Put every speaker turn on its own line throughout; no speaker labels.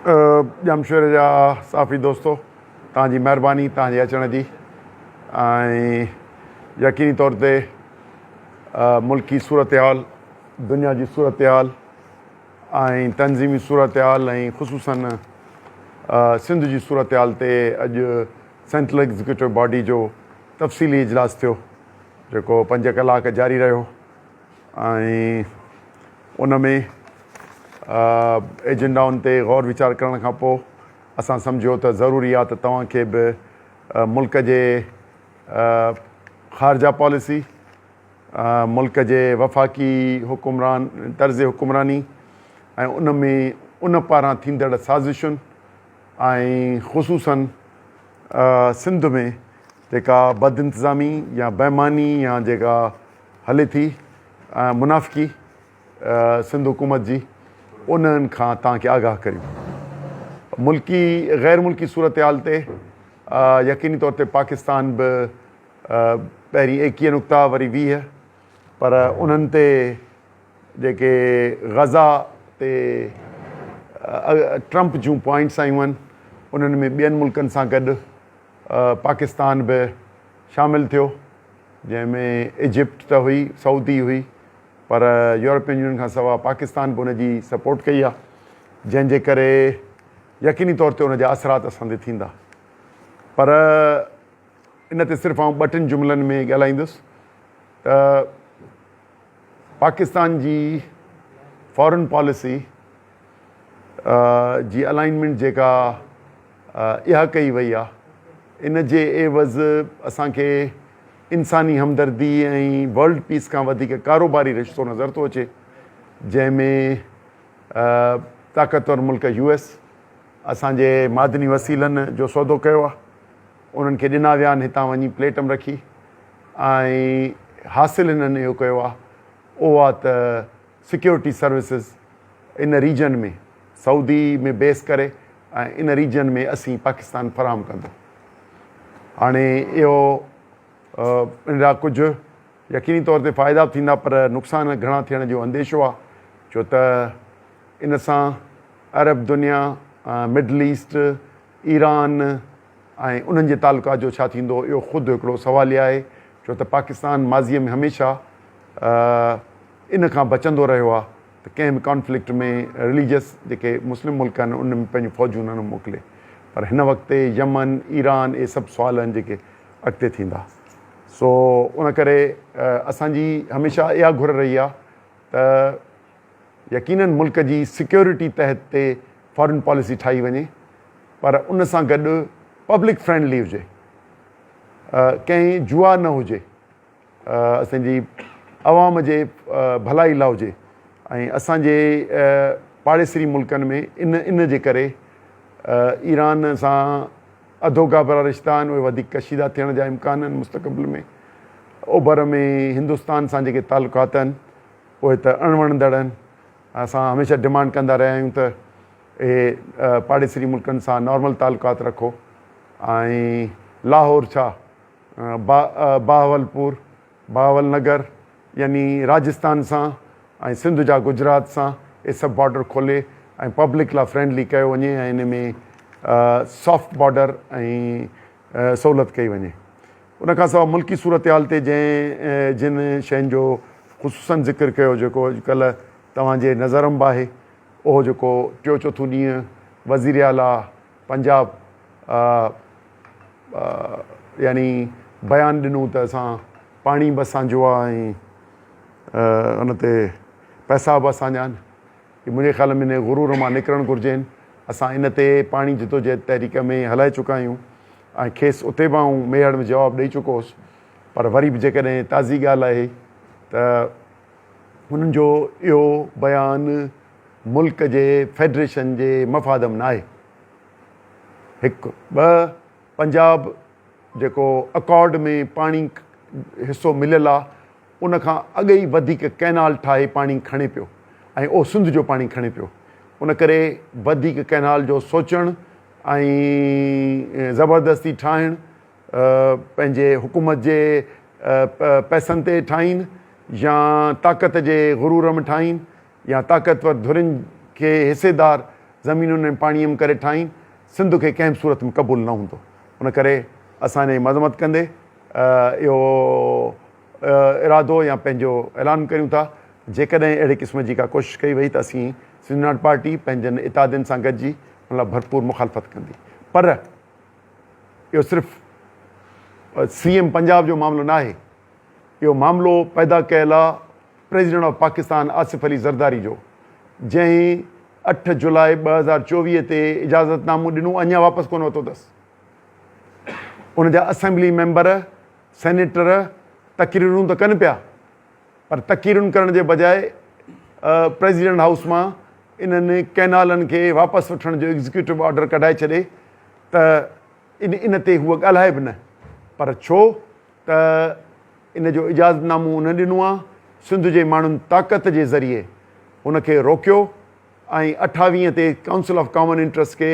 ڄامشوري جا صحافي دوستو توهان جي مهرباني توهان جي اچڻ جي ۽ يقيني طور تي ملڪي صورتحال دنيا جي صورتحال ۽ تنظيمي صورتحال ۽ خصوصن سنڌ جي صورتحال تي اڄ سينٽرل ايگزيڪيوٽو باڊي جو تفصيلي اجلاس ٿيو جيڪو 5 ڪلاڪ جاري رهيو ۽ ان ۾ ايجنڊائن تي غور ويچار ڪرڻ کان پوء اسان سمجهيو ته ضروري آهي ته توهان کي به ملڪ جي خارجه پاليسي، ملڪ جي وفاقي حڪمران طرز حڪمراني ۽ ان ۾ ان پاران ٿيندڙ سازشن ۽ خصوصن سنڌ ۾ جيڪا بدانتظامي يا بيماني يا جيڪا هلي ٿي منافقي سنڌ حڪومت جي انهن کان توهان کي آگاهه ڪريون. ملڪي غير ملڪي صورتحال تي يقيني طور تي پاڪستان به پهرين 21 نقطا وري 20 پر انهن تي جيڪي غزا تي ٽرمپ جون پوائنٽس آيون آهن انهن ۾ ٻين ملڪن سان گڏ پاڪستان به شامل ٿيو جنهن ۾ ايجپٽ ته هئي سعودي هئي پر يورپين يونين کان سواء پاڪستان به ان جي سپورٽ ڪئي آهي جنهن جي ڪري يقيني طور تي ان جا اثرات اسان تي ٿيندا پر ان تي صرف آئون ٻه ٽن جملن ۾ ڳالهائيندس ته پاڪستان جي فارن پاليسي جي الائنمينٽ جيڪا اها ڪئي وئي آهي ان جي عيوض اسان کي انساني همدردي ۽ ورلڊ پيس کان وڌيڪ ڪاروباري رشتو نظر ٿو اچي جنهن ۾ طاقتور ملڪ يو ايس اسان جي معدني وسيلن جو سودو ڪيو آهي انهن کي ڏنا ويا آهن هتان وڃي پليٽ م رکي ۽ حاصل هنن اهو ڪيو آهي اهو آهي ته سيڪيورٽي سروسز ان ريجن ۾ سعودي ۾ بيس ڪري ۽ ان ريجن ۾ اسين پاڪستان فراهم ڪندو. هاڻي اهو ان جا ڪجهه يقيني طور تي فائدا به ٿيندا پر نقصان گهڻا ٿيڻ جو انديشو آهي ڇو ته ان سان عرب دنيا، مڊل ايسٽ، ايران ۽ انهن جي تعلقات جو ڇا ٿيندو اهو خود هڪڙو سواليه آهي ڇو ته پاڪستان ماضي ۾ هميشه ان کان بچندو رهيو آهي ته ڪنهن به ڪانفلڪٽ ۾ رليجس جيڪي مسلم ملڪ آهن ان ۾ پنهنجون فوجون نه موڪلي پر هن وقت يمن ايران اهي سڀ سوال آهن جيڪي اڳتي ٿيندا سو ان ڪري اسان جي هميشه اها گهر رهي آهي ته يقينن ملڪ جي سيڪيورٽي تحت تي فارن پاليسي ٺاهي وڃي پر ان سان گڏ پبلڪ فرينڊلي هجي ڪنهن جوا نه هجي اسان جي عوام جي ڀلائي لاء هجي ۽ اسان جي پاڙيسري ملڪن ۾ ان ان جي ڪري ايران سان اڌو گابرا رشتا آهن اهي وڌيڪ ڪشيده ٿيڻ جا امڪان آهن مستقبل ۾ اوڀر ۾ هندستان سان جيڪي تعلقات آهن اهي ته اڻوڻندڙ آهن اسان هميشه ڊمانڊ ڪندا رهيا آهيون ته اهي پاڙيسري ملڪن سان نارمل تعلقات رکو ۽ لاهور ڇا بهاولپور، بهاول نگر يعني راجستان سان ۽ سنڌ جا گجرات سان اهي سڀ بارڊر کولي ۽ پبلڪ لا فرينڊلي ڪيو وڃي ۽ ان ۾ سافٽ بارڊر ۽ سهولت ڪئي وڃي. ان کان سواء ملڪي صورتحال تي جنهن جن شين جو خصوصن ذڪر ڪيو جيڪو اڄڪلهه توهان جي نظر م به آهي اهو جيڪو ٽيو چوٿون ڏينهن وزير اعليٰ پنجاب يعني بيان ڏنو ته اسان پاڻي به اسان جو آهي ۽ ان تي پئسا به اسان جا آهن منهنجي خيال ۾ ان غرور مان نڪرڻ گهرجين اسان ان تي پاڻي جدوجهد تحريڪ ۾ هلائي چڪا آهيون ۽ کيس اتي به آئون ميهڙ ۾ جواب ڏئي چڪو هوس پر وري به جيڪڏهن تازي ڳالهه آهي ته انهن جو اهو بيان ملڪ جي فيڊريشن جي مفاد ۾ ناهي هڪ ٻه پنجاب جيڪو اڪارڊ ۾ پاڻي حصو مليل آ ان کان اڳ ئي وڌيڪ ڪئنال ٺاهي پاڻي کڻي پيو ۽ اهو سنڌ جو پاڻي کڻي پيو ان ڪري وڌيڪ ڪئنال جو سوچڻ ۽ زبردستي ٺاهڻ پنهنجي حڪومت جي پئسن تي ٺاهين يا طاقت جي غرور ۾ ٺاهين يا طاقتور ڌرين کي حصيدار زمينن ۽ پاڻيء م ڪري ٺاهين، سنڌ کي ڪنهن به صورت ۾ قبول نه هوندو. ان ڪري اسان ان جي مذمت ڪندي اهو ارادو يا پنهنجو اعلان ڪريون ٿا جيڪڏهن اهڙي قسم جي ڪا ڪوشش ڪئي وئي ته اسين سنڌ يونائيٽڊ پارٽي پنهنجن اتحادين سان گڏجي ان لاء ڀرپور مخالفت ڪندي. پر اهو صرف سي ايم پنجاب جو معاملو ناهي، اهو معاملو پيدا ڪيل آ پريزيڊنٽ آف پاڪستان آصف علي زرداري جو، جنهن 8 جولاء 2024 تي اجازت نامو ڏنو اڃا واپس ڪونه ورتو اٿس. ان جا اسيمبلي ميمبر، سينيٽر تقريرون ته ڪن پيا پر تقريرن ڪرڻ جي بجاء پريزيڊنٽ هائوس مان انهن ڪئنالن کي واپس وٺڻ جو ايگزيڪيوٽو آرڊر ڪڍائي ڇڏي ته ان تي هوء ڳالهائي به نه پر ڇو ته ان جو اجازت نامو انهن ڏنو آ، سنڌ جي ماڻهن طاقت جي ذريعي ان کي روڪيو ۽ اٺاويهين تي ڪائونسل آف ڪامن انٽرسٽ کي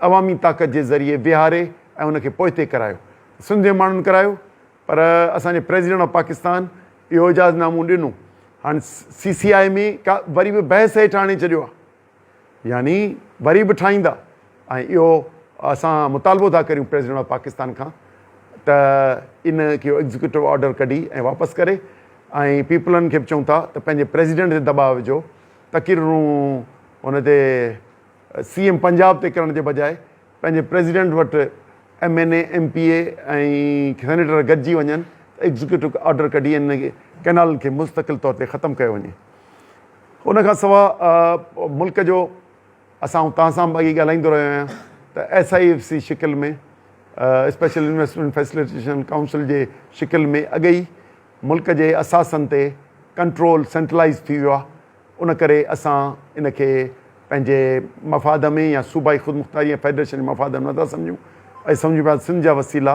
عوامي طاقت جي ذريعي ويهاري ۽ ان کي پوئتي ڪرايو. سنڌ جي ماڻهن ڪرايو پر اسان جي پريزيڊنٽ آف پاڪستان اهو اجازت نامو ڏنو. هاڻ سي سي آء ۾ ڪا وري به بحث هيٺ آڻي ڇڏيو آ. يعني وري به ٺاهيندا ۽ اهو اسان مطالبو ٿا ڪريون پريزيڊنٽ آف پاڪستان کان ته ان کي ايگزيڪيوٽو آرڊر ڪڍي ۽ واپس ڪري ۽ پيپلن کي به چئون ٿا ته پنهنجي پريزيڊنٽ تي دٻاء وجهو تقريرون ان تي سي ايم پنجاب تي ڪرڻ جي بجاء پنهنجي پريزيڊنٽ وٽ M N A M P A ۽ senator گڏجي وڃن ته ايگزيڪيوٽو آرڊر ڪڍي ان ڪئنالن کي مستقل طور تي ختم ڪيو وڃي. ان کان سواء ملڪ جو اسان توهان سان به اڳي ڳالهائيندو رهيو آهيان ته ايس I F C شڪل ۾ اسپيشل انويسٽمينٽ فيسليٽيشن ڪائونسل جي شڪل ۾ اڳي ئي ملڪ جي اثاثن تي ڪنٽرول سينٽرلائز ٿي ويو آهي ان ڪري اسان ان کي پنهنجي مفاد ۾ يا صوبائي خودمختاري ۽ فيڊريشن جي مفاد ۾ نٿا سمجهون ۽ سمجهون پيا سنڌ جا وسيلا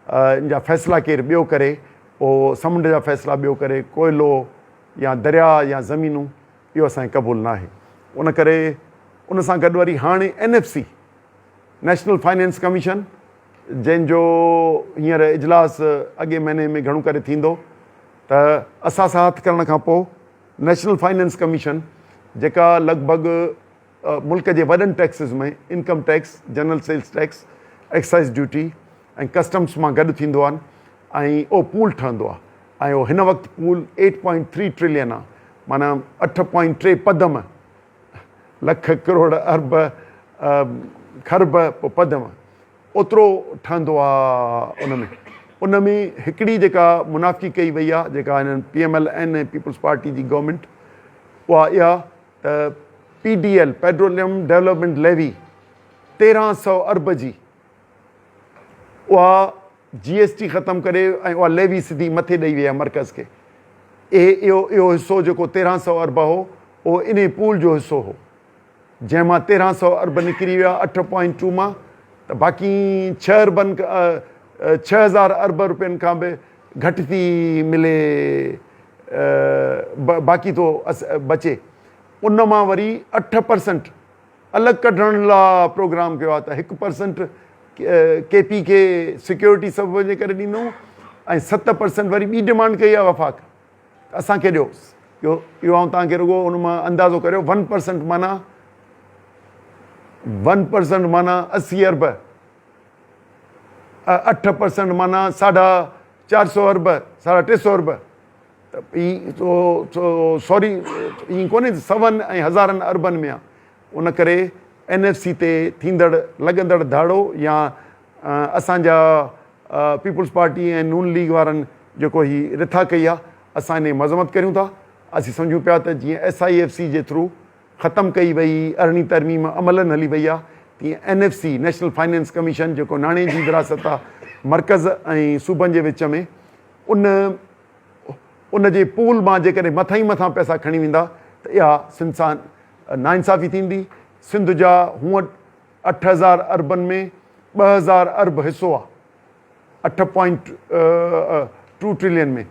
ان جا فيصلا ڪير ٻيو ڪري پوء سمنڊ جا فيصلا ٻيو ڪري ڪوئلو يا درياء يا زمينون اهو اسان کي قبول ناهي ان ڪري ان سان گڏ وري هاڻي N F C national finance commission جنهن جو هينئر اجلاس اڳئين مهيني ۾ گهڻو ڪري ٿيندو ته اثاثا هٿ ڪرڻ کان پوء نيشنل فائننس ڪميشن جيڪا لڳ ڀڳ ملڪ جي وڏن taxes ۾ income tax, general sales tax, excise duty ۽ customs مان گڏ ٿيندو آهي ۽ اهو پول ٺهندو آهي ۽ اهو هن وقت پول ايٽ پوائنٽ ٿري ٽريلين آهي معنيٰ اٺ پوائنٽ ٽي پدم لک ڪروڙ ارب کرب پوء پدم اوترو ٺهندو آهي ان ۾ ان ۾ هڪڙي جيڪا منافقي ڪئي وئي آهي جيڪا هنن P M L N ۽ peoples party جي گورنمينٽ اها اها ته P D L, petroleum development levy, 1300 ارب جي اها جي ايس ٽي ختم ڪري ۽ اها ليوي سڌي مٿي ڏئي وئي آهي مرڪز کي. اهي اهو اهو حصو جيڪو 1300 ارب هو اهو انهي پول جو حصو هو جنهن مان 1300 ارب نڪري ويا اٺ پوائنٽ ٽو مان ته باقي ڇهه اربن 6000 ارب روپين کان به گهٽ ٿي ملي باقي ٿو بچي ان مان وري 8% الڳ ڪڍڻ لا پروگرام ڪيو آهي ته 1% ڪي پي کي سيڪيورٽي سبب جي ڪري ڏيندو ۽ 7% وري ٻي ڊمانڊ ڪئي آهي وفاق ته اسان کي ڏيو. اهو آئون توهان کي رڳو ان مان اندازو ڪريو 1% معنيٰ 1% معنيٰ 80 ارب، 8% معنيٰ ساڍا چار سؤ ارب، ساڍا ٽي سؤ ارب ته هي سوري ائين ڪونهي ته سون ۽ هزارن اربن ۾ آهي. ان ڪري اين ايف سي تي ٿيندڙ لڳندڙ ڌاڙو يا اسان جا پيپلز پارٽي ۽ نون ليگ وارن جيڪو هي رٿا ڪئي آهي اسان ان جي مذمت ڪريون ٿا. اسين سمجهون پيا ته جيئن ايس I F C جي ٿرو ختم ڪئي وئي ارڙهين ترميم عملن هلي وئي آهي تيئن N F C national finance commission جيڪو ناڻي جي ورهاست آهي مرڪز ۽ صوبن جي وچ ۾ ان ان جي پول مان جيڪڏهن مٿان ئي مٿان پئسا کڻي ويندا ته اها سنڌ سان ناانصافي ٿيندي. سنڌ جا هونء 8000 اربن ۾ 2000 ارب حصو آ، اٺ پوائنٽ ٽو ٽريلين ۾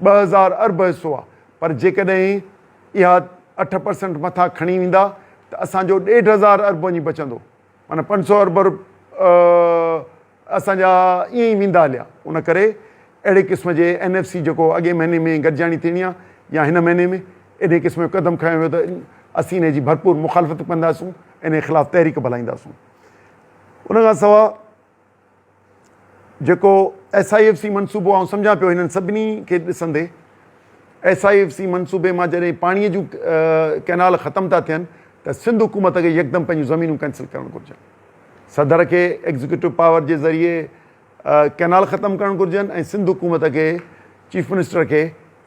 2000 ارب حصو آ، پر جيڪڏهن اها 8% مٿان کڻي ويندا ته اسان جو ڏيڍ هزار ارب وڃي بچندو، معنيٰ 500 ارب اسان جا ائين ئي ويندا هليا. ان ڪري اهڙي قسم جي اين ايف سي جيڪو اڳئين مهيني ۾ گڏجاڻي ٿيڻي آ يا هن مهيني ۾ انهي قسم جو قدم کنيو ويو ته اسين انهي جي ڀرپور مخالفت ڪنداسون، انهي خلاف تحريڪ به هلائينداسون. ان کان سواء جيڪو ايس I F C منصوبو آئون سمجهان پيو هنن سڀني کي ڏسندي ايس I F C منصوبي مان جڏهن پاڻي جون ڪئنال ختم ٿا ٿين ته سنڌ حڪومت کي يڪدم پنهنجون زمينون ڪينسل ڪرڻ گهرجن. صدر کي ايگزيڪيوٽو پاور جي ذريعي ڪئنال ختم ڪرڻ گهرجن ۽ سنڌ حڪومت کي چيف منسٽر کي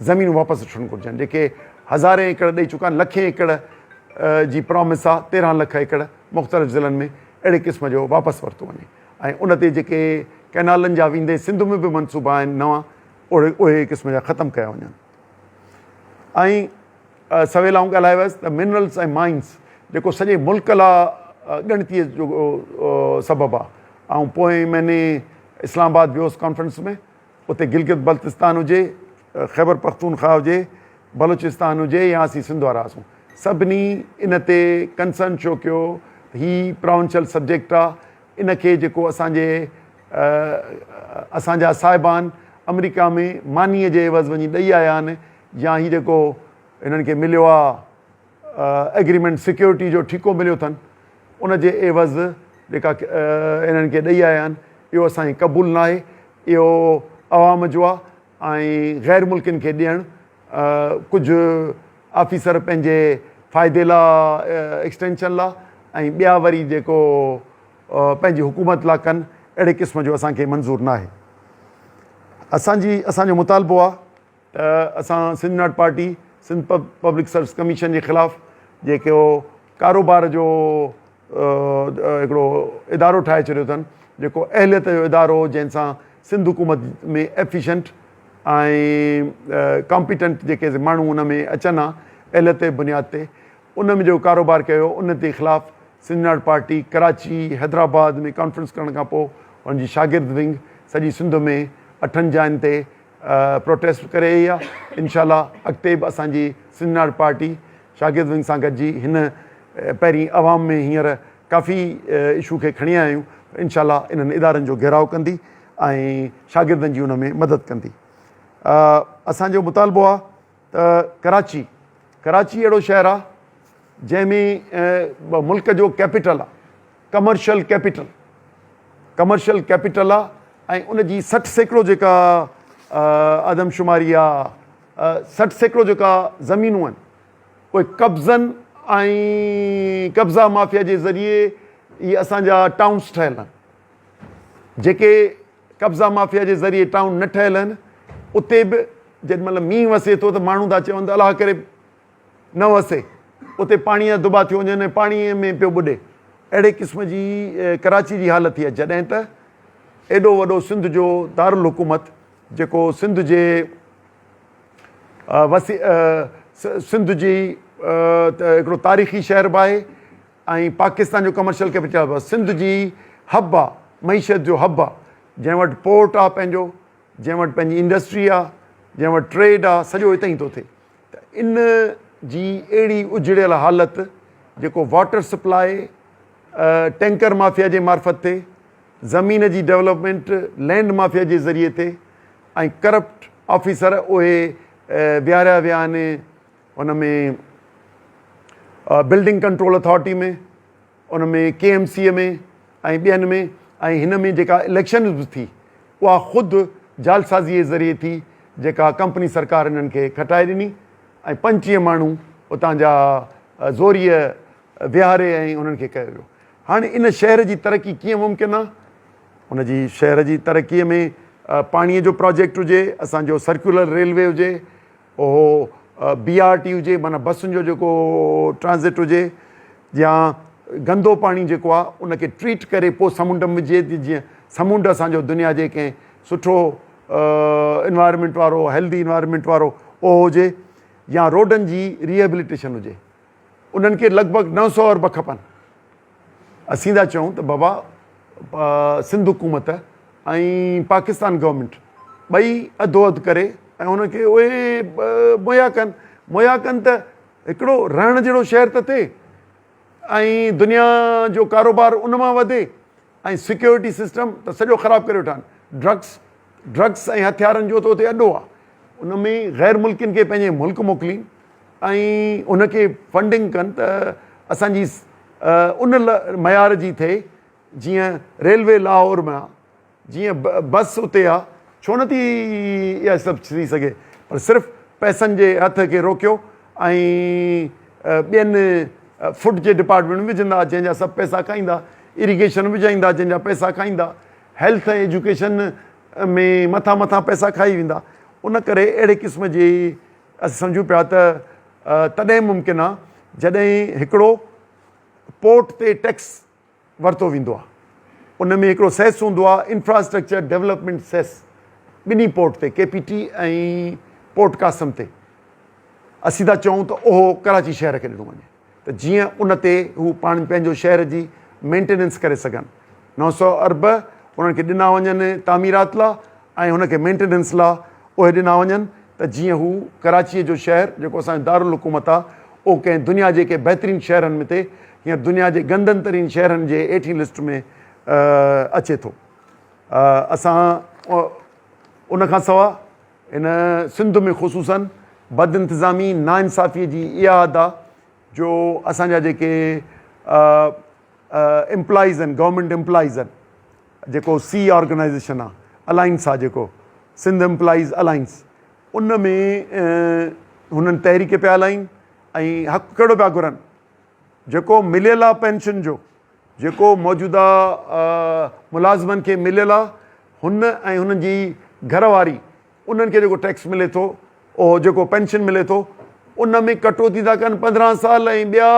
زمينون واپس وٺڻ گهرجن جيڪي هزارين ايڪڙ ڏئي چڪا آهن لکين ايڪڙ جي پرامس آهي 13 لک ايڪڙ مختلف ضلعن ۾ اهڙي قسم جو واپس ورتو وڃي ۽ ان تي جيڪي ڪئنالن جا ويندي سنڌ ۾ به منصوبا آهن نوان اهڙي اهي قسم جا ختم ڪيا وڃن ۽ سويل آئون ڳالهائي ويس ته منرلس ۽ مائنس جيڪو سڄي ملڪ لا ڳڻتي جو سبب آ. آئون پوئين مهيني اسلام آباد ويو هوس ڪانفرنس ۾ اتي گلگت بلتستان هجي، خيبر پختونخواهه هجي، بلوچستان هجي يا اسين سنڌ وارا هئاسون سڀني ان تي ڪنسرن شو ڪيو ته هي پراونشل سبجيڪٽ آ ان کي جيڪو اسان جي اسان جا صاحبان آمريڪا ۾ مانيء جي عيوض وڃي ڏئي آيا آهن يا هي جيڪو هنن کي مليو آ ايگريمينٽ سيڪيورٽي جو ٺيڪو مليو اٿن ان جي عيوض جيڪا انهن کي ڏئي آيا آهن اهو اسان کي قبول ناهي اهو عوام جو آ ۽ غير ملڪين کي ڏيڻ ڪجهه آفيسر پنهنجي فائدي لا ايڪسٽينشن لا ۽ ٻيا وري جيڪو پنهنجي حڪومت لا ڪن اهڙي قسم جو اسان کي منظور ناهي اسان جي اسان جو مطالبو آ ته اسان Sindh not party Sindh public service commission جي خلاف جيڪو ڪاروبار جو هڪڙو ادارو ٺاهي ڇڏيو اٿن جيڪو اهليت جو ادارو هو جنهن سان سنڌ حڪومت ۾ ايفيشنٽ ۽ ڪامپيٽنٽ جيڪي ماڻهو ان ۾ اچن ها اهليت جي بنياد تي ان ۾ جيڪو ڪاروبار ڪيو ان جي خلاف Sindh not party Karachi Hyderabad ۾ conference ڪرڻ کان پوء ان جي شاگرد ونگ سڄي سنڌ ۾ اٺن جاين تي پروٽيسٽ به ڪري رهي آهي انشاء الله اڳتي به اسان جي سنڌ not party شاگرد ونگ سان گڏجي هن پهرين عوام ۾ هينئر ڪافي اشو کي کڻي آيا آهيون انشاء الله انهن ادارن جو گهيراء ڪندي ۽ شاگردن جي ان ۾ مدد ڪندي اسان جو مطالبو آهي ته ڪراچي ڪراچي اهڙو شهر آهي جنهن ۾ ملڪ جو ڪيپيٽل آهي ڪمرشل ڪيپيٽل ڪمرشل ڪيپيٽل آ ۽ ان جي 60% جيڪا آدمشماري آ 60% جيڪا زمينون آهن اهي قبضن ۽ قبضا مافيا جي ذريعي اهي اسان جا ٽائونس ٺهيل آهن جيڪي قبضا مافيا جي ذريعي ٽائون نه ٺهيل آهن اتي به جيڏي مهل مينهن وسي ٿو ته ماڻهو ٿا چون ته الله ڪري نه وسي اتي پاڻي جا دٻا ٿيو وڃن ۽ پاڻي ۾ پيو ٻڏي. اهڙي قسم جي ڪراچي جي حالت ٿي آهي جڏهن ته ايڏو وڏو سنڌ جو دارالحڪومت جيڪو سنڌ جي وسي سنڌ جي هڪڙو تاريخي شهر به آهي ۽ پاڪستان جو ڪمرشل ڪيپيٽل به سنڌ جي حب آهي معيشت جو حب آهي جنهن وٽ پورٽ آهي پنهنجو جنهن وٽ پنهنجي انڊسٽري آهي جنهن وٽ ٽريڊ آهي سڄو اتي ئي ٿو ٿئي ته ان جي اهڙي اجڙيل حالت جيڪو واٽر سپلاء ٽينڪر مافيا جي معرفت ٿئي، زمين جي ڊولپمينٽ لينڊ مافيا جي ذريعي ٿئي ۽ ڪرپٽ آفيسر اهي ويهاريا ويا آهن ان ۾ بلڊنگ ڪنٽرول اٿارٽي ۾ ان ۾ ڪي ايم سي ۾ ۽ ٻين ۾ ۽ هن ۾ جيڪا اليڪشن به ٿي اها خود جعلسازي جي ذريعي ٿي جيڪا ڪمپني سرڪار انهن کي کٽائي ڏني ۽ 25 ماڻهو اتان جا زوريء ويهاري ۽ انهن کي ڪيو ويو. هاڻي ان شهر جي ترقي ڪيئن ممڪن آ؟ ان جي شهر جي ترقي ۾ پاڻي جو پراجيڪٽ هجي، اسان جو سرڪيولر ريلوي هجي، اهو بي آر ٽي هجي معنيٰ بسن جو جيڪو ٽرانزٽ هجي يا گندو پاڻي جيڪو آ ان کي ٽريٽ ڪري پوء سمنڊ ۾ وجهجي ته جيئن سمنڊ اسان جو دنيا جي ڪنهن سٺو انوائرمينٽ وارو هيلدي انوائرمينٽ وارو اهو هجي يا روڊن جي ريهيبليٽيشن هجي انهن کي لڳ ڀڳ 900 ارب کپن. اسين ٿا چئون ته بابا سنڌ حڪومت ۽ پاڪستان گورنمينٽ ٻئي اڌو اڌ ڪري ۽ انهن کي اهي مهيا ڪن مهيا ڪن ته هڪڙو رهڻ جهڙو شهر ته ٿئي ۽ دنيا جو ڪاروبار ان مان وڌي ۽ سيڪيورٽي سسٽم ته سڄو خراب ڪري ويٺا آهن ڊرگس ڊرگس ۽ هٿيارن جو ته اتي اڏو آهي ان ۾ غير ملڪين کي پنهنجي ملڪ موڪلين ۽ ان کي فنڊنگ ڪن ته اسان جي ان معيار جي ٿئي جيئن ريلوي لاهور ۾ آ جيئن بس اتي آ ڇو نه ٿي اها سڀ ٿي سگهي پر صرف پئسن جي هٿ کي روڪيو ۽ ٻين فوڊ جي ڊپارٽمينٽ ۾ وجهندا جنهن جا سڀ پئسا کائيندا اريگيشن وجهائيندا جنهن جا پئسا کائيندا هيلٿ ۽ ايجوڪيشن ۾ مٿان مٿان پئسا کائي ويندا ان ڪري اهڙي قسم جي اسين سمجهون پيا ته تڏهن ممڪن آ جڏهن هڪڙو پورٽ تي ٽيڪس ورتو ويندو آ ان ۾ هڪڙو سيس هوندو آ انفراسٽرڪچر ڊولپمينٽ سيس ٻنهي پورٽ تي ڪي پي ٽي ۽ پورٽ قاسم تي اسين ٿا چئون ته اهو ڪراچي شهر کي ڏنو وڃي ته جيئن ان تي هو پاڻ پنهنجو شهر جي مينٽيننس ڪري سگهن. 900 ارب انهن کي ڏنا وڃن تعميرات لا ۽ هن کي مينٽيننس لا اهي ڏنا وڃن ته جيئن هو ڪراچيء جو شهر جيڪو اسان جو دارالحڪومت آ اهو ڪنهن دنيا جي ڪنهن بهترين شهرن ۾ ٿئي. هينئر دنيا جي گندن ترين شهرن جي هيٺين لسٽ ۾ اچي ٿو. اسان ان کان سوا هن سنڌ ۾ خصوصاً بدانتظامي، ناانصافيء جي اها حد آ جو اسان جا جيڪي امپلائيز آهن، گورنمينٽ امپلائيز آهن، جيڪو سي آرگنائيزيشن آ، الائنس آ جيڪو سنڌ امپلائيز الائنس، ان ۾ هنن تحريڪ پيا هلائين ۽ حق ڪهڙو پيا گهرن؟ جيڪو مليل آ پينشن جو، جيڪو موجوده ملازمن کي مليل آ، هن ۽ هنن جي گهر واري انهن کي جيڪو ٽيڪس ملي ٿو اهو جيڪو پينشن ملي ٿو ان ۾ ڪٽوتي ٿا ڪن 15 سال ۽ ٻيا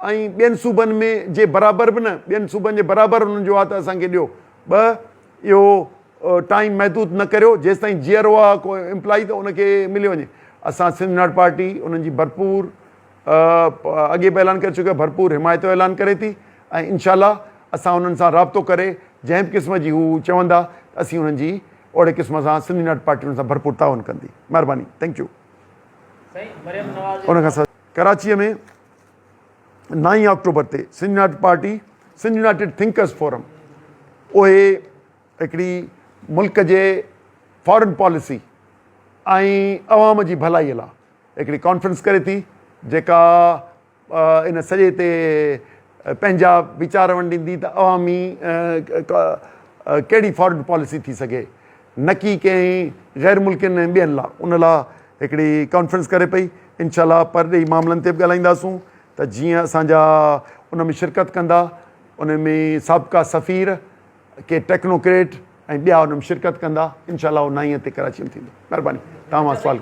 ۽ ٻين صوبن ۾ جي برابر به نه ٻين صوبن جي برابر انهن جو آ ته اسان کي ڏيو ٻه اهو ٽائيم محدود نه ڪريو جيستائين جيئرو آ ڪو امپلائي ته ان کي ملي وڃي اسان سنڌ يونائيٽڊ پارٽي انهن جي ڀرپور اڳي به اعلان ڪري چڪي آهي ڀرپور حمايت جو اعلان ڪري ٿي ۽ انشاء الله اسان انهن سان رابطو ڪري جنهن به قسم جي هو چوندا ته اسين انهن جي اهڙي قسم سان سنڌ يونائيٽڊ پارٽي انهن سان ڀرپور تعاون ڪندي مهرباني thank you ان کان سواء ڪراچي ۾ نائين آڪٽوبر تي Sindh united party Sindh united thinkers forum اهي هڪڙي ملڪ جي فارن پاليسي ۽ عوام جي ڀلائي لاء هڪڙي ڪانفرنس ڪري ٿي جيڪا ان سڄي تي پنهنجا ويچار ونڊيندي ته عوامي ڪهڙي فارن پاليسي ٿي سگهي نه ڪي ڪنهن غير ملڪين ۽ ٻين لا ان لا هڪڙي ڪانفرنس ڪري پئي انشاء الله پرڏيهي معاملن تي به ڳالهائينداسون ته جيئن اسان جا ان ۾ شرڪت ڪندا ان ۾ سابقا سفير ڪي ٽيڪنوڪريٽ ۽ ٻيا ان ۾ شرڪت ڪندا انشاء الله نائين تي ڪراچي ۾ ٿيندو مهرباني توهان مان سوال.